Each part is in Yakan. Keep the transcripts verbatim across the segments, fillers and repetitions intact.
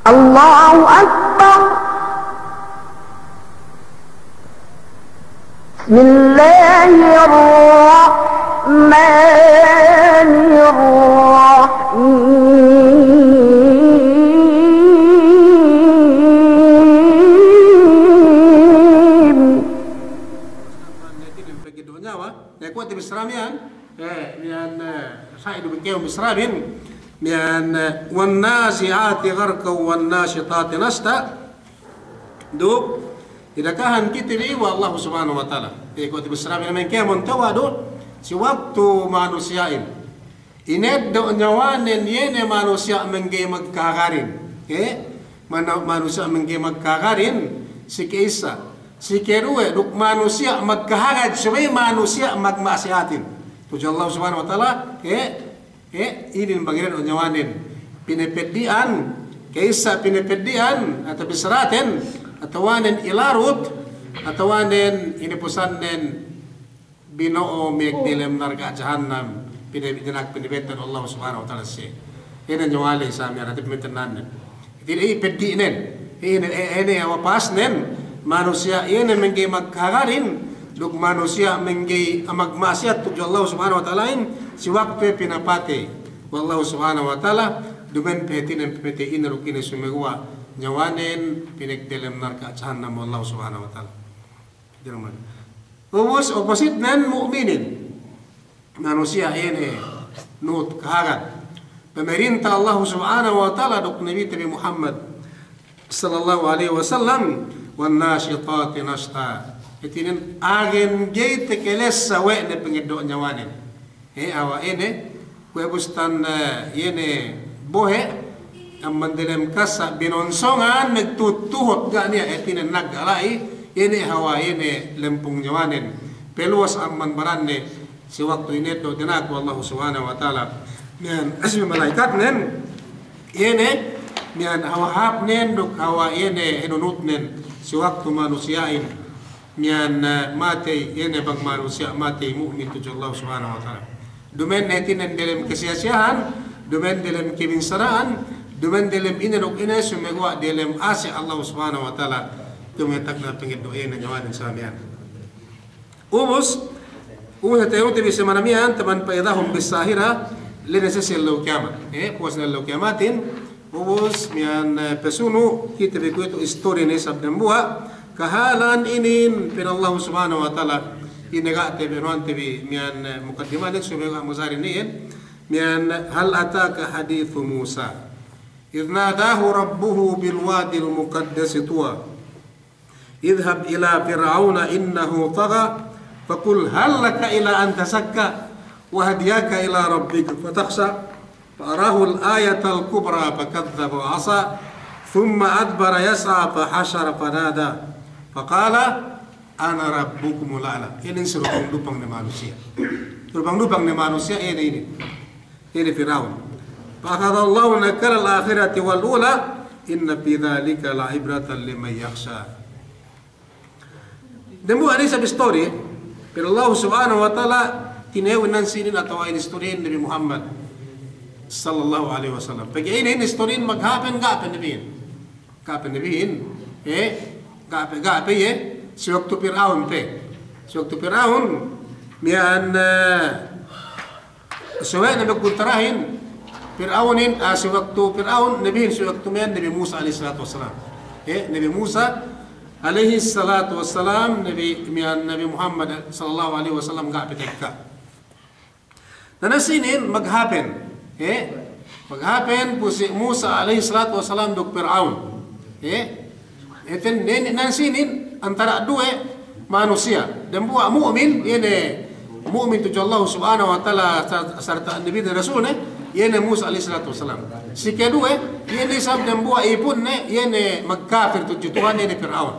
الله أكبر. بسم الله الرحمن الرحيم. Kuwe' te bissara miya'an, eh, miya'an, eh, sa' du bang kew bissara bin, miya'an, eh, والنازعات غرقا والناشطات نشطا. Duk, idakahan kite bi we' Allahu Subhanahu wa Ta'ala. Eh, kuwe' te bissara bin miya'an kēmon tawadu, si waktu manusiya'in ineddo' nyawanen iye ne manusiya' mangga'i magkahagarin. Eh, mana-, manusiya' mangga'i magkahagarin, si ke'issa. Si keduwe, duk manusiya' magkahagad subey manusiya' magma'asiyatin tudju Allahu Subhanahu wa Ta'ala, eh, eh, inin bang ineddo' nyawanen pinapeddi'an, ke'issa pinapeddi'an, atawa bissaraten, atawanen ilarut, atawanen inipusannen bino'o me' delem narka' jahannam, pine-, dina'ak pinabettan Allah Subhanahu wa Ta'ala siye. Ine nyawa le sa' miya'an, hāti pamitennanen. Hāti iye peddi'nen. Ine, ine, ine wapanen, manusiya' iye ne mangga'i magkahagarin, duk manusiya' mangga'i magma'asiyat tudju Allah Subhanahu wa Ta'alahin, si waktu pinapatey we' Allah Subhanahu wa Ta'ala, duma'in pe hātinen pamateyne duk ine sumeguwa' nyawanen pinagdelem narka' jahannam we' Allah Subhanahu wa Ta'ala. Ubus, opposite nen mu'minin. Manusiya' iye ne nuhut kahagad pamarinta Allah Subhanahu wa Ta'ala duk Nabite bi Muhammad sallallahu alaihi wasallam, والناشطات نشطا. Hātinen agen ga'i takalessa we' ne pangeddo' nyawanen. Eh, awa' ine, kuwe' bustan, eh, iye ne bohe', amban delem kassa' binonsongan magtuhut-tuhut ga' niya', eh, hātinen nagga' la'i, iye ne hawa' iye ne lempung nyawanen. Peluwas amban baranne, si waktu ineddo' dina'ak we' Allahu Subhanahu wa Ta'ala. Miya'an, si mala'ikatnen, iye ne, miya'an hawa' hāpnen duk hawa' iye ne hinunutnen, si waktu manusiya'in miya'an, eh, matey, iye ne bang manusiya' matey mu'min tudju Allah Subhanahu wa Ta'ala. Duma'in hātinen delem kasiya-siyahan, duma'in delem kabinsara'an, duma'in delem ine duk ine, sumeguwa' delem ase' Allah Subhanahu wa Ta'ala. Tumetag na pangeddo' iye ne nyawanen sa' miya'an. Ubus, ubus hāti ute bi si mana miya'an, taman فإذا هم بالساهرة, lene sese ellew kiyamat. Eh, puwas ne ellew kiyamatin, Ubus, miya'an, eh, pasunu', kite bi kuwe'itu istori ne isab dambuwa', kahalan inin, pa'in Allahu Subhanahu wa Ta'ala, ine ga' te bi, nuwan te bi, miya'an, eh, mukaddimanen, subey ga' muzari ni'in, miya'an, هل أتاك حديث موسى إذ ناداه ربه بالواد المقدس طوى اذهب إلى فرعون إنه طغى فقل هل لك إلى أن تزكى وأهديك إلى ربك فتخشى فأراه الآية الكبرى فكذب وعصى ثم أدبر يسعى فحشر فنادى فقال أنا ربكم الأعلى. Inin si dupang-dupang ne manusiya'. Dupang-dupang ne manusiya', inin, inin. Inin Fir'aun. فأخذه الله نكال الآخرة والأولى إن في ذلك لعبرة لمن يخشى. Dambuwa' ne isab istori, pa'in Allahu Subhanahu wa Ta'ala, tinewi nan sinin atawa in istorihin Nabi Muhammad sallallahu alaihi wasallam. Pegge' inin, inin istorihin maghapen ga' pe nabihin. Ga' pe nabihin, eh, ga' pe, ga' pe iye, si waktu Pir'aun pe. Si waktu Pir'aun, miya'an, eh, sawe' ne magkuntarahin, Pir'aunin, ah, si waktu Pir'aun, nabihin si waktu miya'an Nabi Musa alaihi salatu wassalam. Eh, Nabi Musa alaihi salatu wassalam, Nabi, miya'an Nabi Muhammad sallallahu alaihi wasallam ga' pe tekka. Na nan sinin maghapen, eh? Maghapen pu si Musa alaihi salatu wassalam duk Pir'aun, eh? Eten, nen, nan sinin antara' duwe manusiya'. Dambuwa' mu'min, iye ne mu'min tudju Allahu Subhanahu wa Ta'ala sar-, sarta' Nabi dan Rasul ne, iye ne Musa alaihi salatu wassalam. Si keduwe, iye ne isab dambuwa' ipunne, iye ne magkapir tudju Tuhan, iye ne Pir'aun.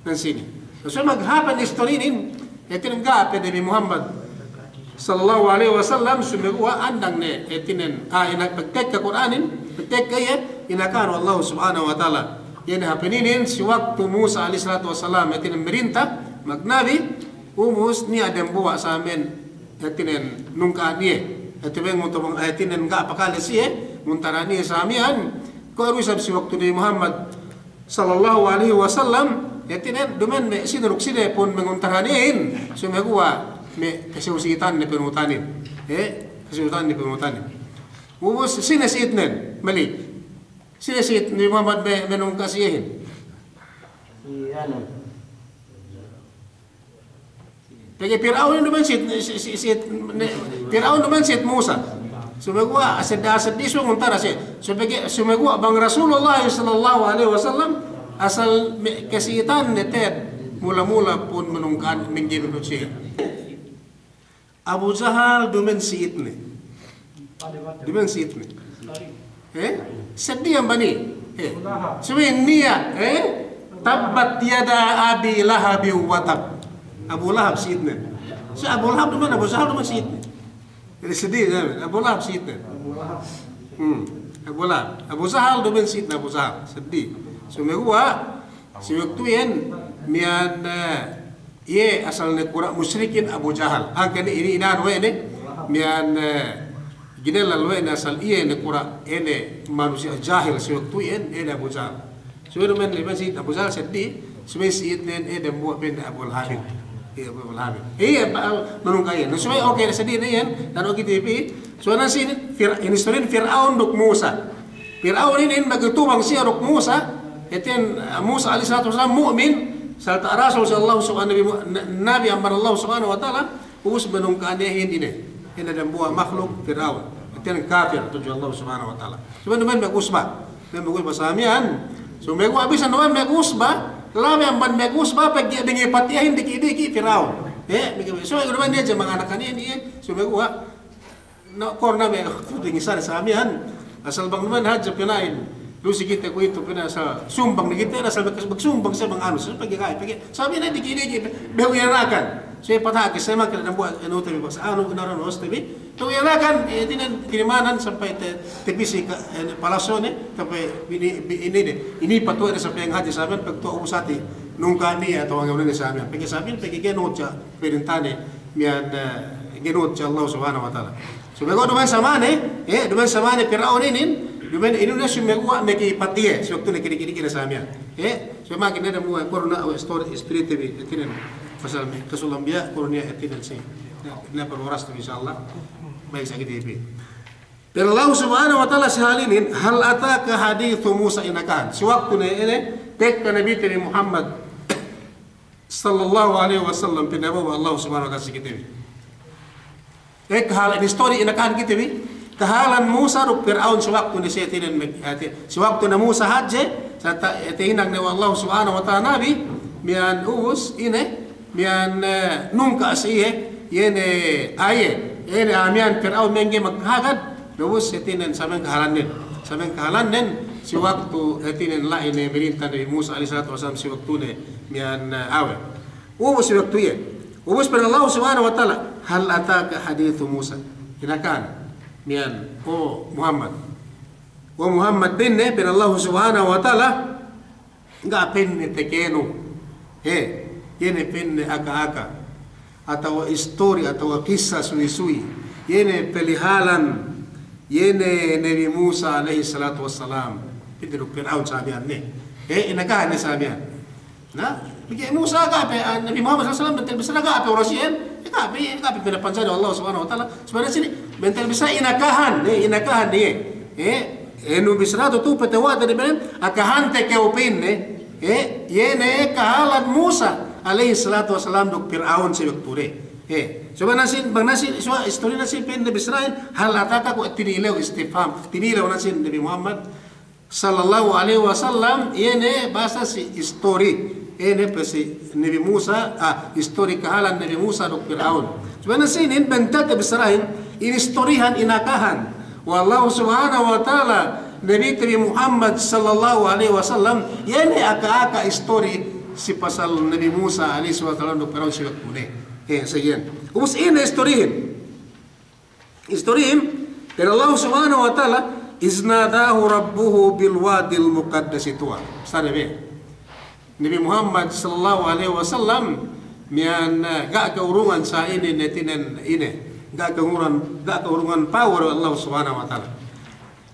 Nan sinin. Subey maghapen istorinin, hātinen ga' pe Nabi Muhammad sallallahu alaihi wasallam, sumeguwa' andang ne, hātinen, ah, ina-, pagtekka Kur'anin, pagtekka iye, inakahan we' Allahu Subhanahu wa Ta'ala. Iye ne hapeninin, si waktu Musa alaihi salatu wassalam, hātinen marinta, magnabi, ubus niya' dambuwa' samen, hātinen nungka'an iye. Hātinen ngunta bang, hātinen ga' pakale siye, nguntara' niye sa' miya'an, Kuwe' du isab si waktu Nabi Muhammad sallallahu alaihi wasallam, hātinen duma'in me' sine duk sine pun manguntaran iyehin, sumeguwa' me' kasi'u-si'itan ne panuhutanin. Eh, kasi'u-si'itan ne panuhutanin. Ubus sine si'itnen, mali. Sine si'it Nabi Muhammad me', manungka' si iyehin. Si anu. Pegge' Pir'aun duma'in si'it, si, si, si'it, ne, Pir'aun duma'in si'it Musa. Sumeguwa' seddi, seddi sumeguwa' nguntara siye. Su pegge', sumeguwa' bang Rasulullah sallallahu alaihi wasallam asal me' kasi'itan ne te'ed mula-mula pun manungka'an minggi menurut siye. Abu Jahal duma'in si'itne. Duma'in si'itne. Eh? Seddi amban iye. Eh? Subey niya', eh? Tabbat yada Abi Lahabi wa tab. Abu Lahab si'itne. Si Abu Lahab duma'in, Abu Jahal duma'in si'itne. Jadi seddi, eh, Abu Lahab si'itne. Hmm. Abu Lahab. Abu Jahal duma'in si'itne, Abu Jahal. Seddi. Sumeguwa', si waktu iyan, miya'an, eh, iye asal nakura' musrikin Abu Jahal. Hangkan inin, inin we' ne, miya'an, eh, ginellal we' ne asal iye nakura' ine manusiya' jahil si waktu iyan, ine Abu Jahal. Subey duma'in, duma'in si'it Abu Jahal seddi, subey si'itnen, eh, dambuwa' pa'inne Abu Lahabin. Iye, Abu Lahabin. Iye, pa-, manungka' iyan. Na subey, oke, seddi ne iyan, dan oke, T V. Subey na si Fir-, inin istori Pir'aun duk Musa. Pir'aun inin, inin magtubang siye duk Musa, hātinen, eh, Musa alaihi salatu wassalam mu'min, sarta' rasul si Allah subhanahu, nabi mu-, na-, nabi amban Allah subhanahu wa ta'ala, ubus manungka'an iyehin ine. Ine dambuwa' makhluk Pir'aun. Hātinen kafir tudju Allah subhanahu wa ta'ala. Subey duma'in magusba. Duma'in magusba sa miya'an. Sumeguwa' bisan duma'in magusba, labi amban magusba, pegge' bingi patiyahin diki'-diki' Pir'aun. Eh, bingi, subey duma'in hadja manganakan iye, iye, sumeguwa'. Na, kor na me', kutu' ngisan sa miya'an. Asal bang duma'in hadja pina'in. Lu si kite kuwe'itu pina'in asal sumbang ne kite, asal bag-, magsumbang sa bang anu, sa pegge' ga'i, pegge' sa miya'an diki'-diki', behu iyanakan. Sa patake, sa miya'an kite dambuwa' anu te bi, bang sa anu, inaran os te bi. Behu iyanakan, eh, hātinen kinimanan sampay te, tepisi ka, eh, palasone, sampay bini, bi-, ine de. Ine patuwa' de sampay hadja sa miya'an, pagtuwa' ubus hati, nungka' niya' atawa ngawne sa miya'an. Pegge' sa miya'an, pegge' genut sa, perintane, miya'an, eh, genut sa Allah subhanahu wa ta'ala. Sumeguwa' duma'in samane, eh, duma'in samane Pir'aun inin, duma'in inin ne sumeguwa' meke ipatiye, si waktu ne kini-kini kina sa miya'an. Eh, sumeguwa' kina dambuwa' kor na we' istori, istori te bi, hātinen. Pasal me', qisasul anbiya', kor niya' hātinen si. Na, na paluwas tu, insya Allah. Balik sa kite bi. Pa'in Allah subhanahu wa ta'ala si hal inin, hal ataka hadithu Musa, inakahan. Si waktu ne, ine, tekka Nabi te bi Muhammad sallallahu alaihi wasallam, pinabawa Allah subhanahu wa ta'ala si kite bi. Eh, kahalan, istori inakahan kite bi. Kahalan Musa duk Pir'aun si waktu ne siye hātinen me', eh, ti-, si waktu ne Musa hadje, sarta', eh, tahinang ne we' Allah subhanahu wa ta'ala nabi, miya'an ubus ine, miya'an, eh, nungka' si iye, iye ne aye, iye ne a'a miya'an Pir'aun mengge magkahagad, ubus hātinen sa miya'an kahalannen. Sa miya'an kahalannen, si waktu hātinen la'i ne mirinta Nabi Musa alaihi salatu wassalam si waktu ne miya'an, eh, awe. Ubus si waktu iye. Ubus pa'in Allah subhanahu wa ta'ala, hal ataka hadithu Musa. Inakahan miya'an, o Muhammad. O Muhammad, pa'inne, pa'in Allah subhanahu wa ta'ala, ga' pa'inne tekenu. He, iye ne pa'inne aka-aka. Atawa istori, atawa kissa suwi-suwi. Iye ne palihalan, iye ne Nabi Musa alaihi salatu wassalam. Pa'inne duk Pir'aun sa miya'an ne. He, inakahan ne sa miya'an. Na, pegge' Musa ga' pe, ah, Nabi Muhammad sallallahu alaihi wasallam bentel bissara ga' pe oras iyan, ga' pe, ga' pe pinapanjari Allah subhanahu wa ta'ala. Subhanahu sini, bentel bissara inakahan, eh, inakahan iye. Eh, eh, nu bissara tu, tu pete wa'at ne benen, akahante kew pa'inne, eh, iye ne kahalan Musa alaihi salatu wassalam duk Pir'aun si waktu de. Eh, subhanahu sin, bang nasin, suwa istori nasin pa'inne bissarahin, hal ataka, kuwe' tinilew istifham, tinilew nasin Nabi Muhammad, sallallahu alaihi wasallam, iye ne bahasa si istori. Iye ne pe si Nabi Musa, ah, istori kahalan Nabi Musa duk Pir'aun. Subey na sinin bentel te bissarahin, inistorihan, inakahan we' Allah subhanahu wa ta'ala Nabi te bi Muhammad sallallahu alaihi wasallam, iye ne aka-aka istori si pasal Nabi Musa alaihi wasallam duk Pir'aun si waktu ne. Eh, sa iyan. Ubus ine istorihin. Istorihin, pa'in Allah subhanahu wa ta'ala, "Iz nadahu rabbuhu bil wadil muqaddasi tuwa." Sa ne be. Nabi Muhammad sallallahu alaihi wasallam, miya'an, eh, ga' kaurungan sa inin, hātinen ine. Ga' kaurungan, ga' kaurungan power Allah subhanahu wa ta'ala.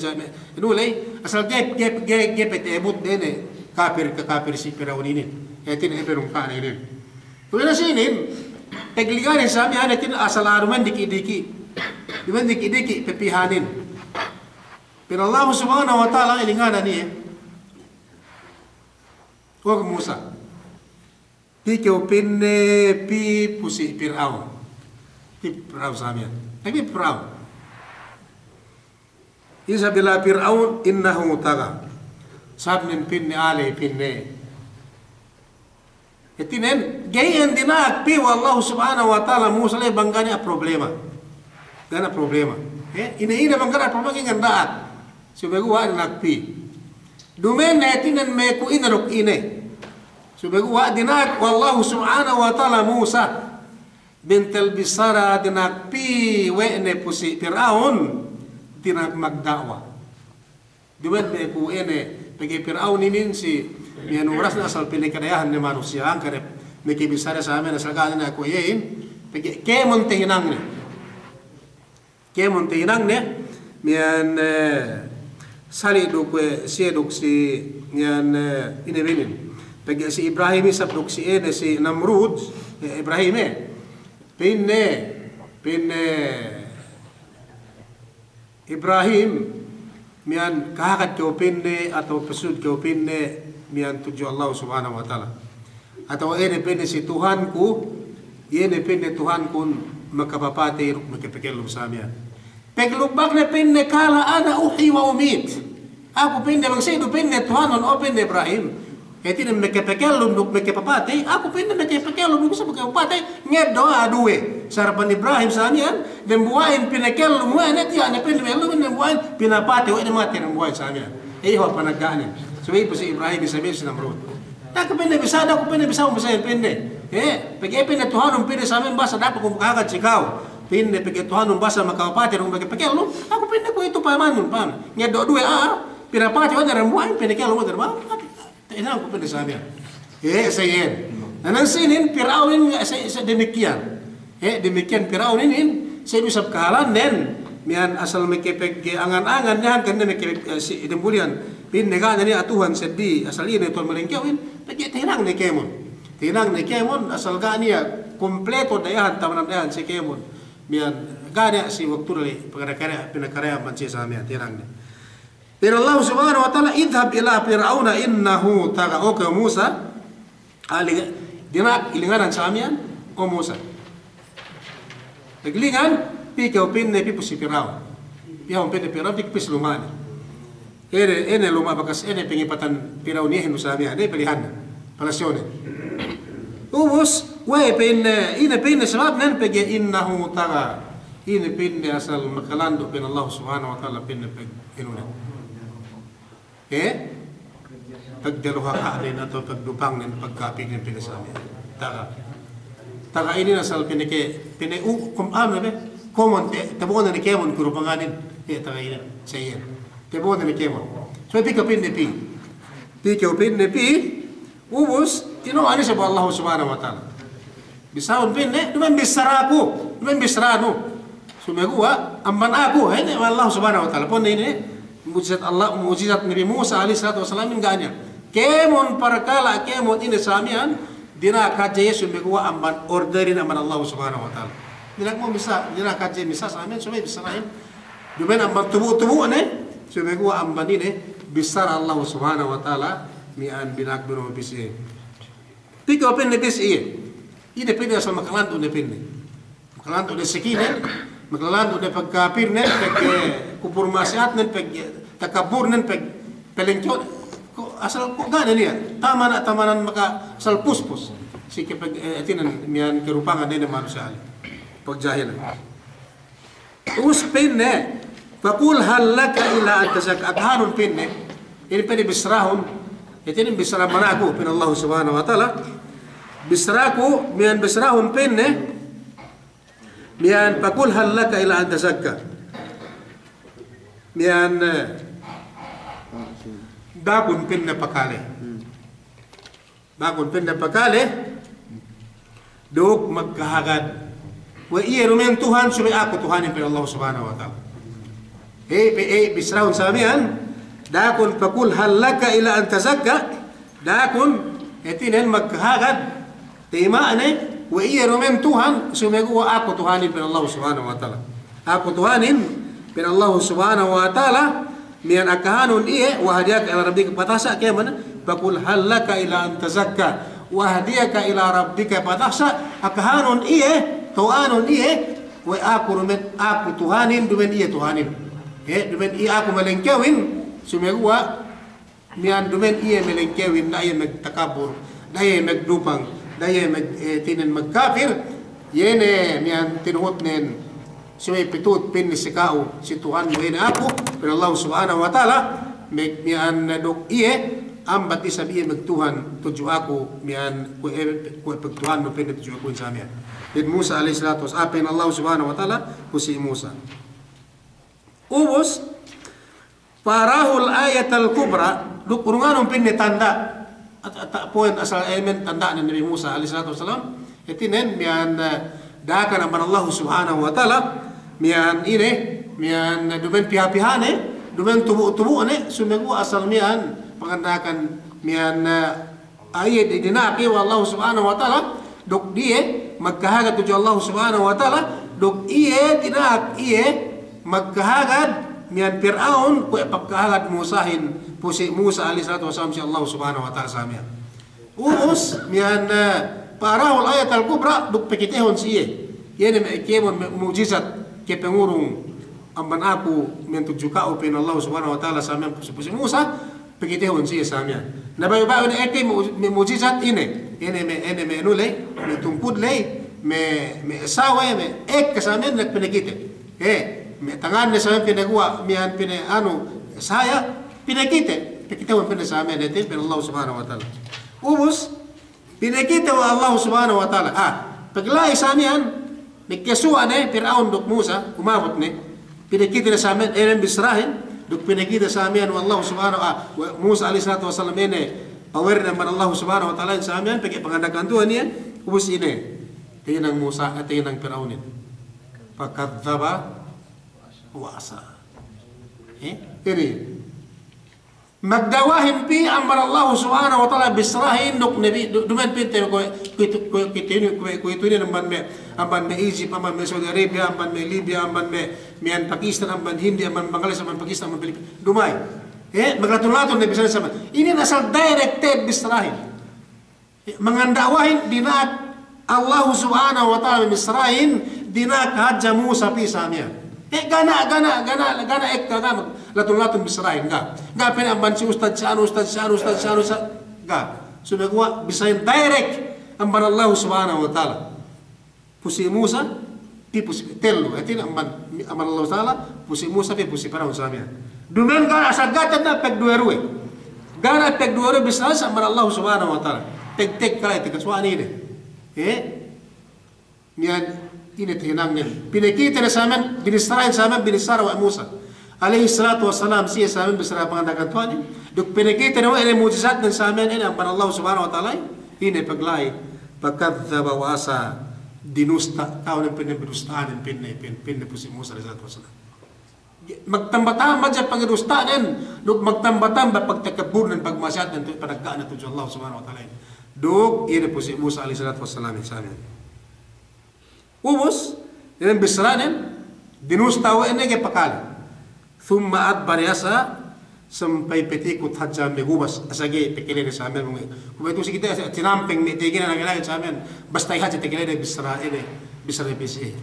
jame'. Inu ley, asal ga'i, ga'i, ga'i, ga'i pe ta'abut de ne kapir, kakapir si Pir'aun inin. Hātinen hep pe nungka'ne inin. Kuwe' ne si inin, peglingan sa miya'an hātinen asal a'a duma'in diki'-diki'. Duma'in diki'-diki' pepihanin. Pa'in Allahu Subhanahu wa Ta'ala, ilinganan iye. O Musa. Pī kew pa'inne pī pu si Pir'aun. Pī Pir'aun sa miya'an. Pī Pir'aun. Izhab ila Fir'aun innahu tagha. Sabnen pa'inne a'a ley pa'inne. Hātinen, ga'i iyan dina'ak pī we' Allahu Subhanahu wa Ta'ala Musa ley bang ga' niya' problema. Ga' niya' problema. He? Ine-ine bang ga' niya' problema ga'i iyan da'ak. Subey guwa' dina'ak pī. Duma'in hātinen me' ku ine duk ine. Subey guwa' dina'ak we' Allahu Subhanahu wa Ta'ala Musa. Bentel bissara dina'ak pī we' ne pu si Pir'aun, dina'ak magda'wa. Duma'in me' ku ine, pegge' Pir'aun inin si, miya'an oras ne asal pinakadayahan ne manusiya', hangkan ne me' ke bissara sa miya'an asal ga' ne aku iyehin, Pegge' kēmon tahinangne. Kēmon tahinangne, miya'an, eh, sali' duk, eh, siye duk si, miya'an, eh, ine binin. Pegge' si Ibrahim isab duk si ine si Namrud, eh, Ibrahim, eh. Pa'inne, pa'inne, Ibrahim, miya'an kahagad kew pa'inne, atawa pasujud kew pa'inne, miya'an tudju Allah Subhanahu wa Ta'ala. Atawa ine pa'inne si Tuhanku, iye ne pa'inne Tuhankun makapapatey duk makapakellum sa miya'an. Paglubbakne pa'inne, qala ana uhyi wa umit. Aku pa'inne bang sa du pa'inne Tuhanun, o pa'inne Ibrahim. Hātinen makapakellum duk makapapatey, aku pa'inne makapakellum duk sa makapapatey, ngeddo' a'a duwe. Sarapan Ibrahim sa miya'an, dambuwa'in pinakellum we' ne, tiya' ne pa'inne makellum, dambuwa'in pinapatey we' ne, matey dambuwa'in sa miya'an. Iye hep panagga'nen. Subey pu si Ibrahim, subey si Namrud. Da'a ku pa'inne bisa, da'a ku pa'inne bisa, bisa pa'inne. Eh, pegge' pa'inne Tuhanun pa'inne sa miya'an, basa da'a ku kahagad si ka'u. Pa'inne pegge' Tuhanun basa makapapatey duk makapakellum, aku pa'inne kuwe'itu pahamanun, paham. Ngeddo' duwe a'a, pinapatey we' ne dambuwa'in, pinakellum we' ne dambuwa'in. Tahinangku pa'inne sa miya'an. Eh, sa iyan. Na, nan sinin Pir'aun inin, sa, sa damikkiyan. Eh, damikkiyan Pir'aun inin, sa du isab kahālannen, miya'an asal makapag-, eh, angan-angan ne hangkan ne makapag-, eh, si dambuliyan. Pa'inne ga' ne niya' Tuhan seddili, asal iye ne Tuhan malengkewin, pegge' tahinangne kēmon. Tahinangne kēmon, asal ga' niya' kumpleto dayahan, tamanan dayahan si kēmon. Miya'an, ga' niya' si waktu dali, pagkare-kare, pinakare amban siye sa miya'an, tahinangne. Pa'in Allah Subhanahu wa Ta'ala, idhhab ila Fir'auna innahu tagha. O kew Musa, ali-, dina'ak ilinganan sa miya'an, o Musa. Paglingan, pī kew pa'inne pī pu si Pir'aun. Pī kew pa'inne Pir'aun, pī kew pī si luma'ne. Ine, ine luma' bakas ine pangipatan Pir'aun iyehin du sa miya'an, ine palihanne, palasiyone. Ubus, we' pa'inne, ine pa'inne sababnen pegge' innahu tagha. Ine pa'inne asal makalandu' pa'in Allah Subhanahu wa Ta'ala pa'inne pag-, inune. Eh? Pagdaluhaka'nen atawa pagdupangnen, pagkapirnen pa'inne sa miya'an. Tagha. Tagha inin asal pa'inne ke, pa'inne u-, kum-, anu be, kēmon te-, tabo'onen kēmon karupanganin. Eh, tagha inin, sa iyan. Tabo'onen kēmon. So, pī kew pa'inne pī. Pī kew pa'inne pī, ubus, inu ane sa Allah Subhanahu wa Ta'ala. Bissahun pa'inne, duma'in bissaraku, duma'in bissaranu. Sumeguwa' amban aku, hātinen Allah Subhanahu wa Ta'ala. Pa'inne inin, mu'jizat Allah, mu'jizat Nabi Musa alaihi salatu wassalam inin ga' niya'. Kēmon parkala', kēmon ine sa miya'an, dina'ak hadja iye sumeguwa' amban orderin amban Allah Subhanahu wa Ta'ala. Dina'ak mu missā, dina'ak hadja missā sa miya'an, subey bissarahin. Duma'in amban tubu'-tubu'ne, sumeguwa' amban ine, bissara Allah Subhanahu wa Ta'ala, miya'an dina'ak du ne pī si iye. Pī kew pa'inne pī si iye. Ine pa'inne asal makalandu' ne pa'inne. Makalandu' ne sikinen, makalandu' ne pagkapirnen, pag, eh, kupur ma'asiyatnen, pag, eh, takabburnen, pag, palengkew, ko', asal ko' ga' ne niya'. Tamanan, tamanan maka asal puspus. Si ke pag, eh, hātinen miya'an karupangan ne manusiya' ali. Pagjahilan. Ubus pa'inne, faqul hal laka ila an tazakka, akahanun pa'inne, inin pa'inne bissarahun, hātinen bissara amban aku, pa'in Allah Subhanahu wa Ta'ala, bissaraku, miya'an bissarahun pa'inne, miya'an faqul hal laka ila an tazakka. Miya'an, eh, da'akun pa'inne pakale. Da'akun pa'inne pakale, duk magkahagad we' iye duma'in Tuhan, subey aku Tuhanin, pa'in Allah Subhanahu wa Ta'ala. Ey, pe, ey, bissarahun sa miya'an, da'akun faqul hal laka ila an tazakka, da'akun, hātinen magkahagad, tayma'ne, we' iye duma'in Tuhan, sumeguwa' aku Tuhanin, pa'in Allah Subhanahu wa Ta'ala. Aku Tuhanin, pa'in Allah Subhanahu wa Ta'ala, miya'an akahanun iye, wa ahdiyaka ila rabbika, patasa' kēmon, faqul hal laka ila an tazakka, wa ahdiyaka ila rabbika, patasa', akahanun iye, to'anun iye, we' aku duma'in, aku Tuhanin, duma'in iye Tuhanin. Eh, duma'in iye aku malengkewin, sumeguwa', miya'an duma'in iye malengkewin, da'a iye magtakabbur, da'a iye magdupang, da'a iye mag-, eh, hātinen magkapir, iye ne miya'an tinuhutnen, subey pituhut pa'inne si ka'u, si Tuhannu iye ne aku, pa'in Allah Subhanahu wa Ta'ala, mag-, miya'an duk iye, ambat isab iye magtuhan tudju aku, miya'an kuwe', eh, kuwe' pagtuhannu pa'inne tudju aku sa miya'an. Pa'in Musa alaihi salatu was-, ah, pa'in Allah Subhanahu wa Ta'ala, pu si Musa. Ubus, fa arahul ayatal kubra, duk urunganun pa'inne tanda'. At-, at-, po'on asal emen tanda'nen Nabi Musa alaihi salatu wassalam. Hātinen miya'an, eh, Da'akan amban Allahu Subhanahu wa Ta'ala, miya'an ine, miya'an duma'in piha-pihane, duma'in tubu'-tubu'ne, sumeguwa' asal miya'an panganda'akan miya'an, eh, iye di-, dina'ak iye we' Allahu Subhanahu wa Ta'ala, duk iye magkahagad tudju Allahu Subhanahu wa Ta'ala, duk iye dina'ak iye magkahagad miya'an Pir'aun kuwe' pagkahagad Musahin, pu si Musa alayhis salatu wassalam si Allahu Subhanahu wa Ta'ala sa miya'an. Ubus, miya'an, eh, pa'arahul ayatal kubra, duk pakitehun si iye. Iye ne me' kēmon me' mu'jizat, kapangurung amban aku miya'an tudju ka'u pa'in Allahu Subhanahu wa Ta'ala sa miya'an pu si, pu si Musa, pakitehun si iye sa miya'an. Na bayu'-bayu' ne ekka mu-, me' mu'jizat ine. Ine me', ine me' anu ley, me' tungkud ley, me', me' sawe, me' ekka sa miya'an ne pinakite. Eh, me' tanganne sa miya'an pinaguwa', miya'an pina-, anu, saya, pinakite. Pakitehun pa'inne sa miya'an, ine pa'in Allahu Subhanahu wa Ta'ala. Ubus, pinakite we' Allahu Subhanahu wa Ta'ala. Ah, pagla'i sa miya'an, magkasuwa' ne Pir'aun duk Musa, umabut ne. Pinakite ne sa miya'an, ine bissarahin, duk pinakite sa miya'an we' Allahu Subhanahu, ah, we' Musa alayhis salatu wassalam ine, power ne amban Allahu Subhanahu wa Ta'ala sa miya'an, pegge' panganda'akan Tuhan iye, ubus ine. Tahinang Musa, eh, tahinang Pir'aunin. Fakadzdzaba wa asa. Eh, ine. Magda'wahin pī amban Allahu Subhanahu wa Ta'ala bissarahin duk nabi, du-, duma'in pinte kuwe', kuwe' itu, kuwe' itu inin, kuwe', kuwe' itu inin amban me', amban me' Egypt, amban me' Saudi Arabia, amban me' Libya, amban me', miya'an Pakistan, amban Hindi, amban Bangladesh, amban Pakistan, amban Pilipin. Duma'in. Eh, maglatun-latun ne bissarahin sa miya'an. Inin asal direct te bissarahin. Manganda'wahin dina'ak Allahu Subhanahu wa Ta'ala bissarahin, dina'ak hadja Musa pī sa miya'an. Eh, ga' niya', ga' niya', ga' niya', ga' niya' ekka, ga' niya' latun-latun bissarahin, ga'. Ga' pa'in amban si ustad si anu, ustad si anu, ustad si anu, sa-, ga'. Sumeguwa' bissarahin direct amban Allahu Subhanahu wa Ta'ala. Pu si Musa, pī pu si, tellu, hātinen amban, amban Allahu Ta'ala, pu si Musa, pī pu si Pir'aun sa miya'an. Duma'in ga' niya' asal ga' niya' pagduwe-ruwe. Ga' niya' pagduwe-ruwe bissarahin sa amban Allahu Subhanahu wa Ta'ala. Teg-teg kale, teg kasuwa'an ine. Eh? Miya'an ine tahinangnen. Pinakite ne sa miya'an, binissarahin sa miya'an, binissara we' Musa alayhis salatu wassalam, siye sa miya'an bissara panganda'akan Tuhanin, duk pinakite ne we' ne mu'jizatnen sa miya'an ine amban Allahu Subhanahu wa Ta'ala, ine pagla'i, fakadzdzaba wa asa, dinusta', ka'u ne pa'inne binusta'anen pa'inne, pa'in-, pa'inne pu si Musa alayhis salatu wassalam. Magtamba-tamba hadja pagdusta'nen, duk magtamba-tamba pagtakabburnen, pagma'siyatnen, tu-, panagga'nen tudju Allahu Subhanahu wa Ta'ala. Duk, ine pu si Musa alayhis salatu wassalam, sa miya'an. Ubus, inin bissaranen, dinusta' we' ne ga'i pakale. Thumma adbara yas'a, sampay patikut hadja magubas, asal ga'i takale ne sa miya'an, kuwe' itu si kite, asal tinampeng me' tiginen, angen-angen sa miya'an, basta hadja takale ne bissara ine, bissara pī si iye.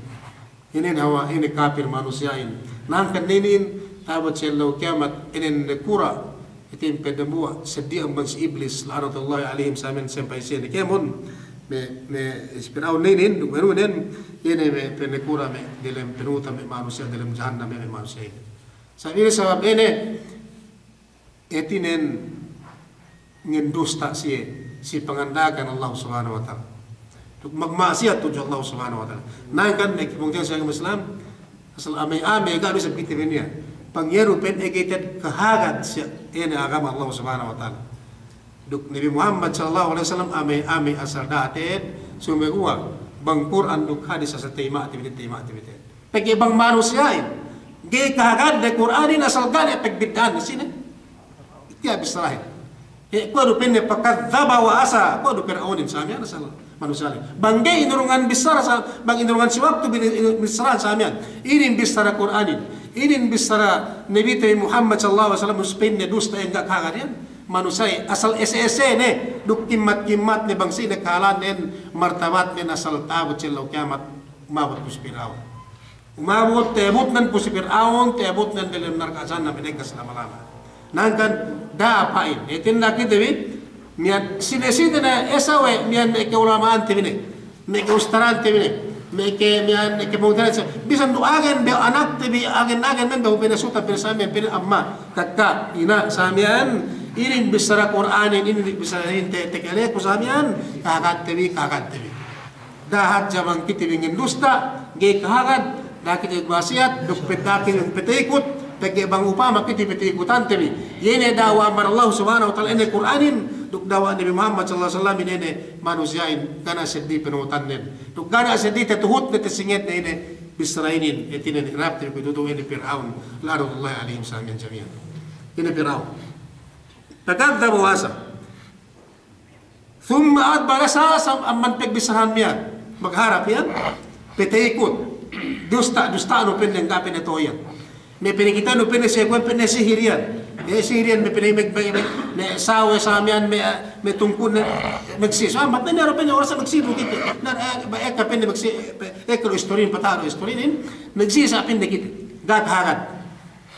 Inin hawal ine kapil manusiya'in. Na hangkan inin, ta'abut si ellew kiyamat, inin nakura', Hātinen pe dambuwa' seddili amban si Iblis, la'natullahi alayhim, sa miya'an sampay siye ne kēmon, me', me' si Pir'aun inin, duk me' anu inin, iye ne me' panakura' me' delem panuta' me' manusiya' delem jahannam me' manusiya' inin. Sabab ine, sabab ine, hātinen ngendusta' siye, si panganda'akan Allah Subhanahu wa Ta'ala. Duk magma'siyat tudju Allah Subhanahu wa Ta'ala. Na hangkan me' kapungtina'ihan si agama Islam, asal amey-amey ga' du isab kite bi niya'. Bang iye du pa'in ga'i te'ed kahagad si ine agama Allah Subhanahu wa Ta'ala. Duk Nabi Muhammad sallallahu alaihi wasallam amey-amey asal da'a te'ed, sumeguwa' bang Kur'an duk hadis asal tayima'te bi te'ed, tayima'te bi te'ed. Pegge' bang manusiya'in ga'i kahagad de Kur'anin asal ga' ne pagbidda'an sine. Tiya' bissarahin. He, kuwe' du pa'inne fakadzdzaba wa asa, kuwe' du Pir'aunin sa miya'an asal manusiya'in. Bang ga'i inurungan bissara sa, bang inurungan si waktu bi-, bissarahan sa miya'an. Inin bissara Kur'anin. Inin bissara Nabite bi Muhammad sallallahu alaihi wasallam, us pa'inne dusta iyan ga' kahagad iyan. Manusiya'in asal ese-esene, duk kimmat-kimmatne bang sine kahālannen, martabatnen asal ta'abut si ellew kiyamat, umabut pu si Pir'aun. Umabut, ta'abutnen pu si Pir'aun, ta'abutnen delem narka' jahannam bineggas lama-lama. Na hangkan da'a pa'in, hātinen kite bi, miya'an sine-sine ne esa we' miya'an me' ka'ulama'ante bi ne, me' ka'ustadante bi ne, me' ke-, miya'an me' kapungtina'ihan, bisan du agen behu anakte bi, agen-agen men behu pinasuta, pinasame, pina-, amma, kakka, ina', sa miya'an, inin bissara Kur'anin, inin bissara inin te-, takaleku sa miya'an, kahagadte bi, kahagadte bi. Da'a hadja bang kite bi ngendusta', ga'i kahagad, da'a kite bi ma'siyat, duk peta-, kite bi pata'ikut, pegge' bang upama kite bi ta'ikutante bi. Iye ne da'wa amban Allah Subhanahu wa Ta'ala, ine Kur'anin, Duk dawa' Nabi Muhammad sallallahu alaihi wasallam ine ne manusiya'in, ga' ne seddili panuhutannen. Duk ga' ne seddili tatuhutne, tasingedne ine bissara inin, hātinen, inapte kuwe'itu ine Pir'aun, la'natullahi alaihim jami'an, jami'an. Ine Pir'aun. Fakadhdhaba wa 'asa. Thumma adbara, sa, sa, amban pagbissarahan miya'an. Magharap iyan, pataikut. Dusta', dusta'nu pa'inne, ga' pa'inne to'o iyan. Me' pinakitanu pa'inne si kuwe' pa'inne sihir iyan. Eh, sihir iyan me' pinakita, me', me', me' sawe sa miya'an, me', me' tungkun, me' magsisa. Ah, matey ne du pa'inne oras magsisa du kite. Na, eh, ba, ekka pa'inne magsisa, eh, ekka du istorinin, pata'u du istorinin. Magsisa pa'inne kite. Ga' kahagad.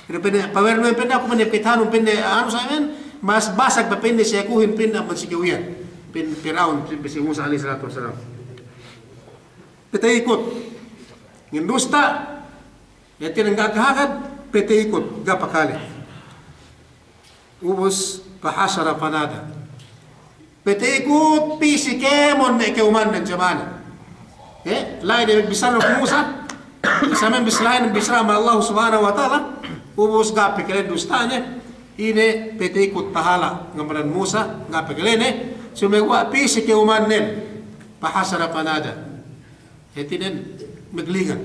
Ine pa'inne, pawernu pa'inne aku pa'inne pitanu pa'inne, anu sa miya'an, mas basag pa pa'inne si akuhin pa'inne amban si kew iyan. Pa'in Pir'aun, pa'in si Musa alaihi salatu wassalam. Pataikut. Ngindusta', hātinen ga' kahagad, pataikut, ga' pakale. Ubus, fahashara fanada. Pataikut pī si kēmon me' ka'umanen, jama'a. Eh, la'i ne bissara Musa, sa miya'an bissarahin, bissara amban Allah Subhanahu wa Ta'ala, ubus ga' pakale dusta'ne, ine pataikut pahala' ngamanan Musa, ga' pakale ne, sumeguwa' pī si ka'umanen, fahashara fanada. Hātinen maglingan.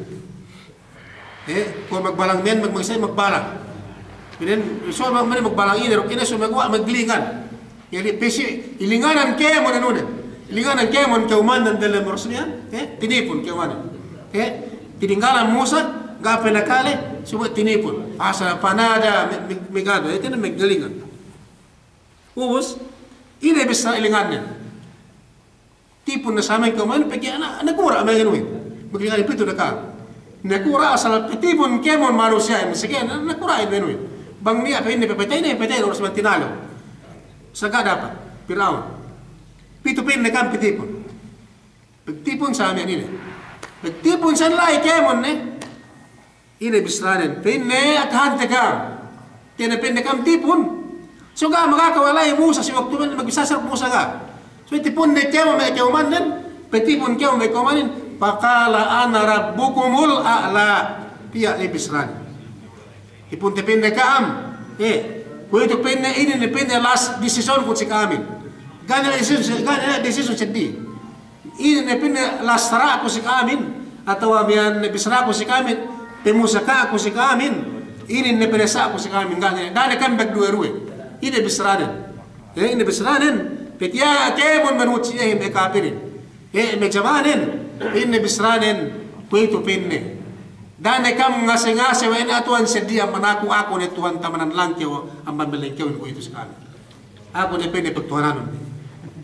Eh, kuwe' magbalang men, mag-, magsaya magbalang. Inen, so, mag-, magbalang ine, duk ine, sumeguwa' maglingan. Jadi, pī si, ilinganan kēmon anu ne. Ilinganan kēmon ka'umanen diyalem oras miya'an, eh, tinipun kēmon. Eh, tininggalan Musa, ga' pe nakale, sumeguwa' tinipun. Fahashara fanada, me-, me-, magadu, hātinen maglingan. Ubus, ine bissā ilingannen. Tipun ne sa miya'an ka'umanen, pegge' na-, nakura' me' anu iyan. Pegge' anu pitu ne ka'am. Nakura' asal patipun kēmon manusiya'in, sege na-, nakura' me' anu iyan. Bang niya' pa'inne papatey ne, papatey ne oras miya'an tinalew. Sa ga' dapat, Pir'aun. Pitu pa'inne ka'am patipun. Pagtipun sa miya'an ine. Pagtipun sa la'i kēmon ne. Ine bissaranen, pa'inne, akahante ka'am. Tiya' ne pa'inne ka'am tipun. So ga' magaka we' la'i Musa si waktu miya'an magbissā Musa ga'. So tipun ne kēmon me' ka'umanen, patipun kēmon me' ka'umanen, faqala ana rabbukumul a'la. Tiya' ne bissaranen. Tipun te pa'inne ka'am. Eh, kuwe'itu pa'inne inin ne pa'inne last decision ku si ka'amin. Ga' ne decision, ga' ne decision seddili. Inin ne pa'inne last sara'ku si ka'amin, atawa miya'an bissaraku si ka'amin, pamusakaku si ka'amin, inin ne pa'inne sa'ku si ka'amin, ga' ne, ga' ne ka'am magduwe-duwe. Ine bissaranen. Eh, ine bissaranen, patiya' kēmon manusiya' iyehin me' kapirin. Eh, me' jama'anen, ine bissaranen, kuwe'itu pa'inne. Ga' ne ka'am ngase-ngase we' ne Tuhan seddili amban aku, aku ne Tuhan tamanan langkew, amban me' langkewin kuwe'itu si ka'amin. Aku ne pa'inne pagtuhananun.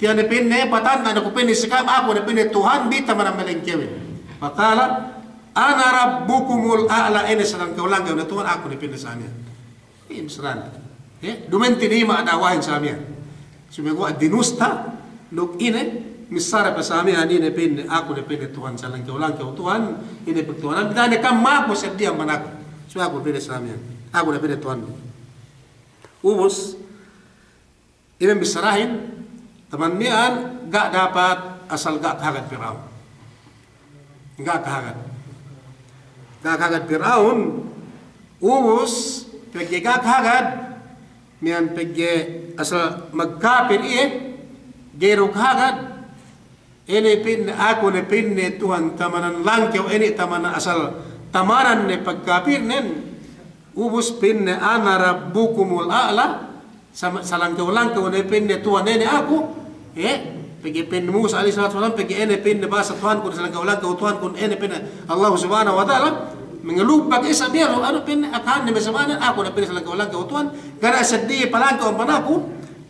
Tiya' ne pa'inne, patanna' ne ku pa'inne si ka'am, aku ne pa'inne Tuhan bi tamanan me' langkewin. Faqala, ana rabbukumul a'la, ine salangkew-langkew ne Tuhan, aku ne pa'inne sa miya'an. Iye, bissaranen. Eh, duma'in tinima' da'awahin sa miya'an. Sumeguwa' dinusta', duk ine, missara pe sa miya'an ine pa'inne, aku ne pa'inne Tuhan, salangkew-langkew Tuhan, ine pagtuhanan, ga' ne ka'am maku seddili amban aku. So aku pa'inne sa miya'an. Aku ne pa'inne Tuhan. Ubus, ine bissarahin, taman miya'an, ga' dapat asal ga' kahagad Pir'aun. Ga' kahagad. Ga' kahagad Pir'aun, ubus, pegge' ga' kahagad, miya'an pegge' asal magkapir iye, ga'i du kahagad, ine pa'inne, aku ne pa'inne Tuhan tamanan langkew, ine tamanan asal tamanan ne pagkapirnen, ubus pa'inne ana rabbukumul a'la, sa-, salangkew-langkew ne pa'inne Tuhan ine aku, eh, pegge' pa'in Musa alaihi salatu wasalam, pegge' ine pa'inne bahasa Tuhankun, salangkew-langkew Tuhankun, ine pa'inne Allah Subhanahu wa Ta'ala, mangalubbak isab iye, anu pa'inne, akahanne me' samanen, aku ne pa'inne salangkew-langkew Tuhan, ga' ne seddili palangkew amban aku,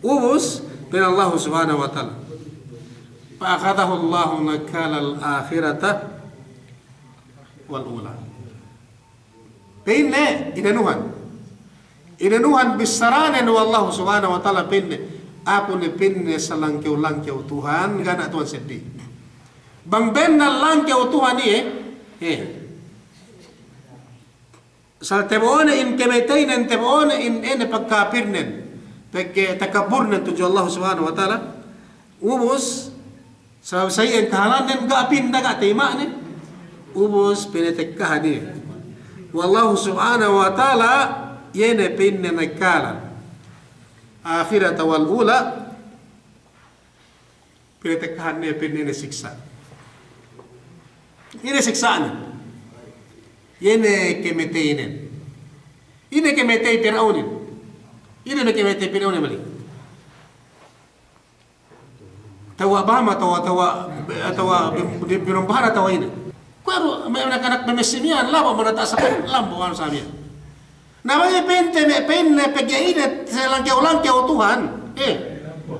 ubus, pa'in Allah Subhanahu wa Ta'ala. Fa akhadhahu Allahu nakalal akhirati wal ula. Pa'inne, inanuhan. Inanuhan bissaranen we' Allahu Subhanahu wa Ta'ala pa'inne, aku ne pa'inne salangkew-langkew Tuhan, ga' ne Tuhan seddili. Bang bennal langkew Tuhan iye, eh. Asal tabo'one in kamateynen, tabo'one in ine pagkapirnen, pegge' takabburnen tudju Allah Subhanahu wa Ta'ala. Ubus, sabab sa iyan kahalannen ga' pinda, ga' tayima'ne. Ubus, pinatekkahan iye we' Allahu Subhanahu wa Ta'ala, iye ne pa'inne nakalan akhirata wal ula, Pinatekkahan ne pa'inne ine siksa'. Ine siksa'nen? Iye ne kamateynen. Ine kamatey Pir'aunin? Ine ne kamatey Pir'aunin mali? Tawa' bama, tawa', tawa', tawa' bi-, bi-, binombahan, tawa' ine. Kuwe' du me' anak-anak me' masi miya'an, labo' manata' sa' pa'in, lambo anu sa' miya'an. Na bang iye pa'inte me' pa'inne pegge' ine salangkew-langkew Tuhan, eh,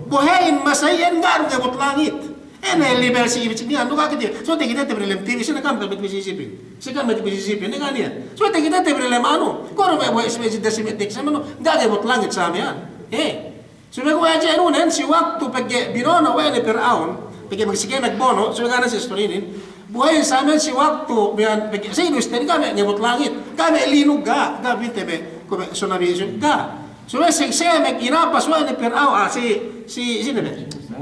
bohe'in masa iyan ga' du ngebut langit. Ine level si ibit si miya'an, du ga' kite. So, takitete bi dalem T V, sine kam takitete bi si isipin. Si kam takitete bi si isipin, ne ga' niya'. So, takitete bi dalem anu, koro me' bohe' si me' jidda si me' tek sa' manu, ga' ngebut langit sa' miya'an. Eh. Subey kuwe' hadja inunen si waktu pegge' binono' we' ne Pir'aun, pegge' magsike magbono', subey ga' ne si istorinin, bohe'in sa' miya'an si waktu miya'an pegge' si du isten ga' me' ngebut langit, ga' me' linug ga', ga' pa'inte me' kuwe' tsunami isu ga'. Subey si, si me' inapas we' ne Pir'aun, ah, si, si, sine be?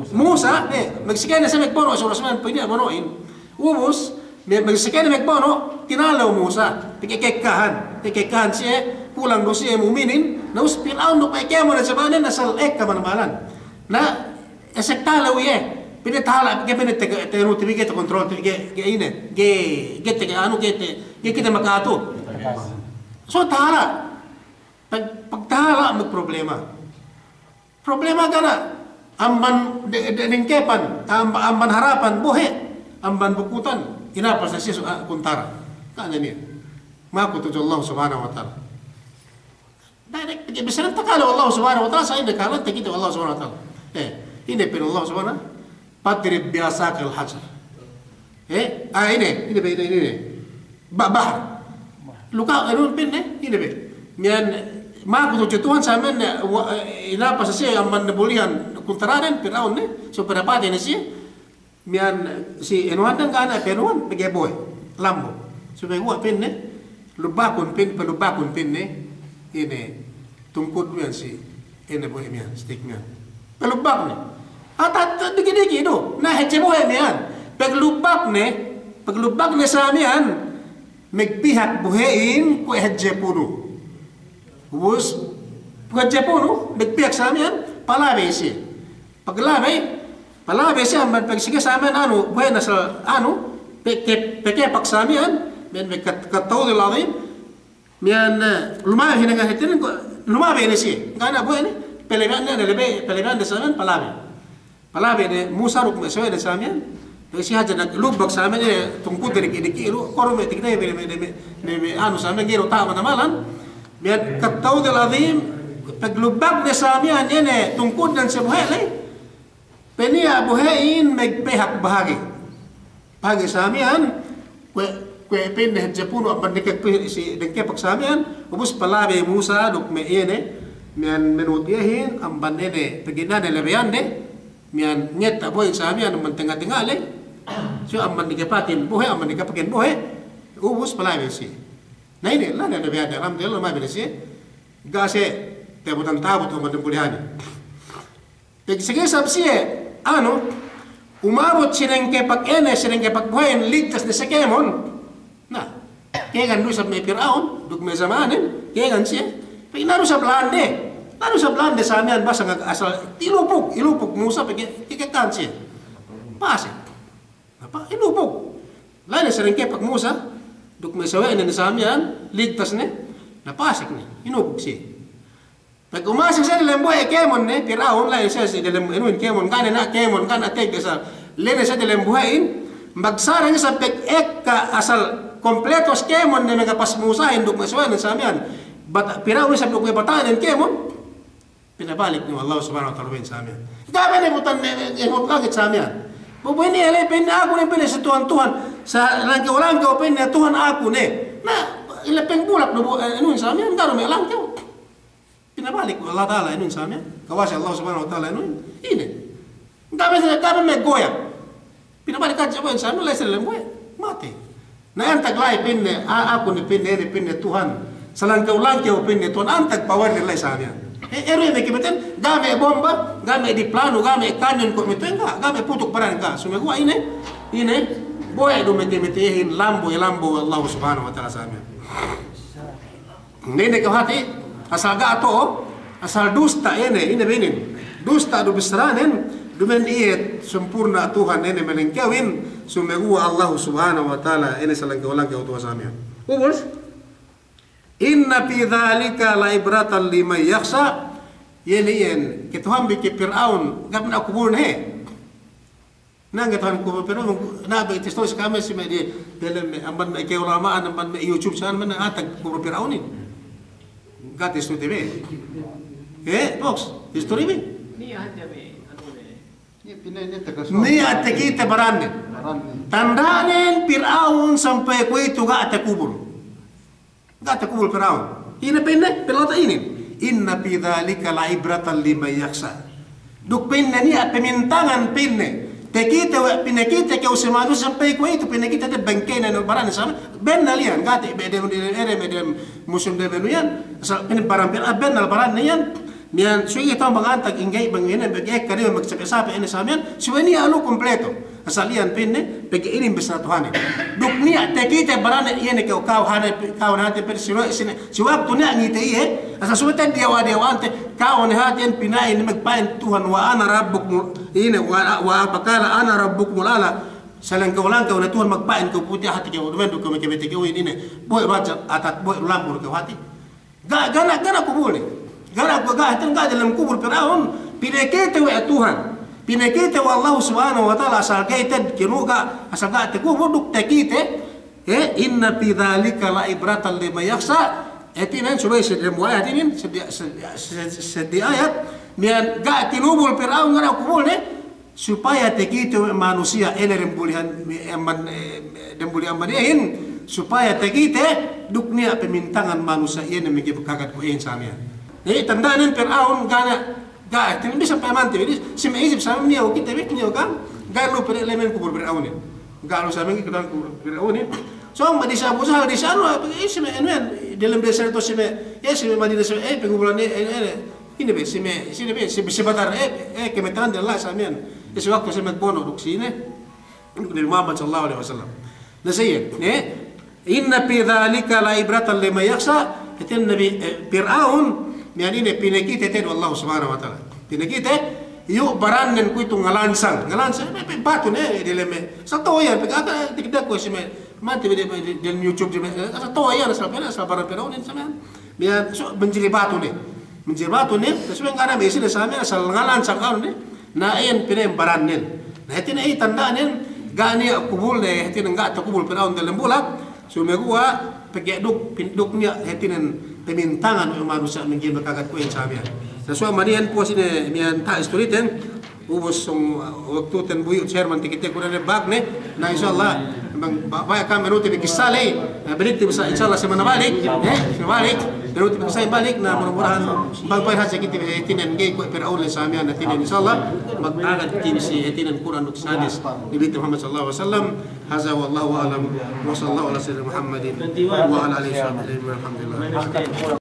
Musa, eh, magsike ne siye magbono', suruh sa' miya'an pa'inne bono'in. Ubus, me', me' sike ne magbono', tinalew Musa, pegge' ka'ekkahan, pegge' ka'ekkahan siye, kulang du siye mu'minin, na ubus Pir'aun duk me' kēmon ne samanen asal ekka manamal. Na, esek talew iye, pa'inne tahala', pegge' pa'inne te, te, anu, te, ga'i te kontrol, te, ga'i, ga'i ine, ga'i, ga'i te, ga'i anu, ga'i te, ga'i kite maka'atu. So tahala', pag, pagtahala' magproblema. Problema ga' ne, amban de-, de-, dengkepan, am-, amban harapan, bohe', amban bukutan, inapas ne siye su-, ah, kuntara. Ga' ne niya'. Maku tudju Allah Subhanahu wa Ta'ala. Direct, pegge' bisan takale Allah Subhanahu wa Ta'ala, sa' ine kahalan takite Allah Subhanahu wa Ta'ala. Eh, ine pa'in Allah Subhanahu, fadrib bi'asakal hajar. Eh, ah, ine, ine be, ine, ine, ine. Ba-, bahar. Luka, anu pa'inne, ine be. Miya'an, maku tudju Tuhan sa' miya'an, eh, wa-, eh, inapas siye amban ne bulihan kuntaranen, Pir'aun ne, supaya patey ne siye. Miya'an si anuhan dan ga' ne pa'anuhan, pegge' bohe'. Lambo. Supaya kuwe' pa'inne, lubbakun pa'in-, palubbakun pa'inne, ine, tungkud miya'an si ine bohe' miya'an, stick miya'an. Palubbak ne. Ata, ata, diki'-diki' du. Na, hadje bohe' miya'an. Paglubbak ne, paglubbak ne sa' miya'an, magpihak bohe'in kuwe' hadje punu'. Ubus, kuwe' hadje punu', magpihak sa' miya'an, palabey siye. Paglabey, palabey siye amban pagsige sa' miya'an anu, bohe'in asal anu, pe-, ke-, pakepak sa' miya'an, miya'an me' kat-, kattawdil azim, miya'an, eh, lumabey hinang hātinen, lumabey ne siye. Ga' ne bohe' ne, palabeyan ne, labe-, palabeyan ne sa' miya'an, palabey. Palabey ne Musa duk me' sawe'nen sa' miya'an. Pegge' siye hadja naglubbak sa' miya'an, eh, tungkud diki'-diki' du, koro me' tikne, me', me', me', me', me' anu sa' miya'an, ga'i du taha' manamalan. Miya'an kattawdil azim, paglubbak ne sa' miya'an, iye ne tungkudnen si bohe' ley. Peniya' bohe'in magpehak bahagi'. Bahagi' sa' miya'an, kuwe', kuwe' pa'inne hadje punu' amban dengkepak si, dengkepak sa' miya'an, ubus palabey Musa duk me' iye ne, miya'an me' nuhut iyehin, amban iye ne, pegge' niya' ne labeyan de, miya'an ngetta' bohe'in sa' miya'an amban tenga'-tenga' ley, so amban dengkepakin bohe', amban dengkepakin bohe', ubus palabey siye. Na ine, la'i ne labeyan de, alhamdulillah, lumabey ne siye, ga' siye ta'abut-ta'abut amban dambulihanin. Pegge' sege isab siye, anu, umabut si dengkepak ine, si dengkepak bohe'in, ligtas ne si kēmon. Na, kēgan du isab me' Pir'aun, duk me' jamanen, kēgan siye. Pegge' na du isab lande, na du isab lande sa' miya'an basa ngag-, asal ilupuk, ilupuk Musa pegge' kekekkahan siye. Pasek. Na pa-, ilupuk. La'i ne si dengkepak Musa, duk me' sawe'nen sa' miya'an, ligtas ne, na pasek ne, inupuk siye. Pegge' umasek siye dalem bohe' kēmon ne, Pir'aun la'i siye si dalem inuhin kēmon, ga' ne na' kēmon, ga' ne teg asal. La'i ne siye dalem bohe'in, magsarang isab pegge' ekka asal kompleto si kēmon ne magapas Musahin duk me' sawe'nen sa' miya'an. Bat-, Pir'aun isab duk me' bata'nen kēmon. Pinabalik ne we' Allah Subhanahu wa Ta'ala bohe'in sa' miya'an. Ga' pe ne butan ne, ne, ne, langit sa' miya'an. Bu-, bu ini ele pa'inne aku ne pa'inne si Tuhan-Tuhan. Salangkew-langkew pa'inne Tuhan aku ne. Na, ile pa'in bulak du bu-, eh, inuhin sa' miya'an, ga' du me' langkew. Pinabalik we' Allah Ta'ala inuhin sa' miya'an. Kawasa Allah Subhanahu wa Ta'ala inuhin. Ine. Ga' pe, ga' pe me' goyang. Pinabalik hadja bohe'in sa' miya'an, la'i siye dalem bohe'. Matey. Na antag la'i pa'inne, a-, aku ne pa'inne, ine pa'inne Tuhan. Salangkew-langkew pa'inne Tuhan, antag power ne la'i sa' miya'an. E, eru me' kamateynen, ga' me' bomba, ga' me' diplanu, ga' me' kanyon kuwe' matu'en, ga', ga' me' putuk baran, ga'. Sumeguwa' ine, ine, bohe' du me' kamateyin, lambu, lambu Allah Subhanahu wa Ta'ala sa' miya'an. Ine, ine kew hati', asal ga' to'o, asal dusta', ine, ine be inin. Dusta' du bissaranen, Duma'in iye sempurna' Tuhan ine malingkewin, sumeguwa' Allahu Subhanahu wa Ta'ala ine salangkew-langkew Tuhan sa miya'an. Ubus, inna fi dhalika la ibratan liman yakhsha. Iye ne iyan, ketuhan bi ke Pir'aun, ga' pe niya' kubulne he. Na ketuhan kubul Pir'aun, na be' tistos kami si me' di, delem me', amban me' keulama'an, amban me' YouTube channel, me' na atag kubul Pir'aunin. Ga' tistos te be'. Eh, box, tistos te be'. Niya' takite baranne. Tanda'nen Pir'aun sampay kuwe'itu ga' takubul. Ga' takubul Pir'aun. Ine pa'inne? Pa'in Allah Ta'ala inin, inna fi dhalika la ibratan liman yakhsha. Duk pa'inne niya' pamintangan pa'inne. Takite we', pinakite kew si manusiya' sampay kuwe'itu, pinakite te bangkeyne ne baranne sa miya'an. Bennal iyan, ga' te be' dem, dem, dem, dem, muslim dem anu iyan. Asal pa'inne baran Pir'aun, bennal baranne iyan. Miya'an, suwe' kite bang antag ingge' bang ine, bang ekka ne, bang sape-sape ine sa miya'an, suwe' niya' lu kumpleto. Asal iyan pa'inne, pegge' inin bissara Tuhanin. Duk niya' takite baranne iye ne kew kaw hane, kaw ne hāti pe si, si, si waktu niya' ngite iye, asal suwe' te diyawa'-diyawa'ante, kaw ne hāti iyan pina'in magpa'in Tuhan, wa ana rabbukum, ine, wa, wa faqala ana rabbukumul a'la. Salangkew-langkew ne Tuhan magpa'in kew puti'in hāti kew, duma'in duk kew meke bete kew inin, bohe' du hadja atat, bohe' du lambu kew hāti. Ga', ga' niya', ga' niya' kubulne. Ga' niya' ku-, ga', hātinen ga' delem kubul Pir'aun, pinakite we' Tuhan. Pinakite we' Allahu Subhanahu wa Ta'ala asal ga'i te kinuga', asal ga' takubul duk takite. Eh, inna fi dhalika la ibratan liman yakhsha. Hātinen subey si dem ayat inin, seddi, seddi, seddi ayat. Miya'an ga' kinubul Pir'aun, ga' niya' kubulne. Supaya takite we' manusiya' ine dem bulihan, amban, eh, dem buli amban iyehin, supaya takite duk niya' pamintangan manusiya' iye ne mangga'i kagad kuwe'in sa miya'an. Jadi tanda'nen Pir'aun ga' niya', ga', hātinen bisan payamante bi, si me' Ijip sa miya'an niya' kite bi, niya' kan, ga' lu pere lemen kubul Pir'aunin. Ga' lu sa miya'an kubul Pir'aunin. So, ma di si Abu Jahal, di si anu, eh, si me' anu iyan, delem deserto si me', iye si me' Madina si me', eh, pakubulan iye, eh, eh, Ine be, si me', si ine be, si, si Badar, eh, eh, kamateyan de Allah sa miya'an. Eh, si waktu si me' bono' duk si ine, duk Nabi Muhammad sallallahu alaihi wasallam. Na sa iye, eh, inna fi dhalika la ibratan liman yakhsha, hātinen Nabi, eh, Pir'aun, miya'an ine pinakite te du Allah subhanahu wa ta'ala. Pinakite, iyu' barannen kuwe'itu ngalansang. Ngalansang, eh, pe-, batu ne, eh, delem, eh, asal to'o iyan, pegge' aka, tikdak kuwe' si me', mante bi de, de, delem YouTube de, eh, asal to'o iyan, asal pene, asal baran Pir'aunin sa miya'an. Miya'an, so, manjari batu ne. Manjari batu ne, tasubey ngana me' isi ne sa miya'an, asal ngalansang anu ne, na iyan pina'in barannen. Na hātinen iye tanda'nen, ga' niya' kubulne, hātinen ga' takubul Pir'aun delem bulak, sumeguwa' pegge' duk, pin-, duk niya' hātinen pamintangan we' manusiya' mangga'i kagad kuwe'in sa miya'an. Na so amban iyan puwas ine miya'an ta' istoriten, Ubus sōng, uh, waktuten bu iyu' chairman takite ku ne bag ne. Na, insya Allah, bang, ba-, baya' ka'am panuti bi kissa ley. Na, balik te bi sa, insya Allah, semana balik. Eh, semana balik. Panuti bi kissa balik. Na, mura-murahan, bang pa'in hadja kite bi hātinen ga'i kuwe' Pir'aun ley sa miya'an hātinen, insya Allah. Magtagad kite bi si hātinen Kur'an duk hadis Nabi Muhammad sallallahu alaihi wasallam. Hadha wallahu a'lam. Wa sallallahu ala sayyidina Muhammadin wa ala alihi wa sahbihi ajma'in. Alhamdulillah.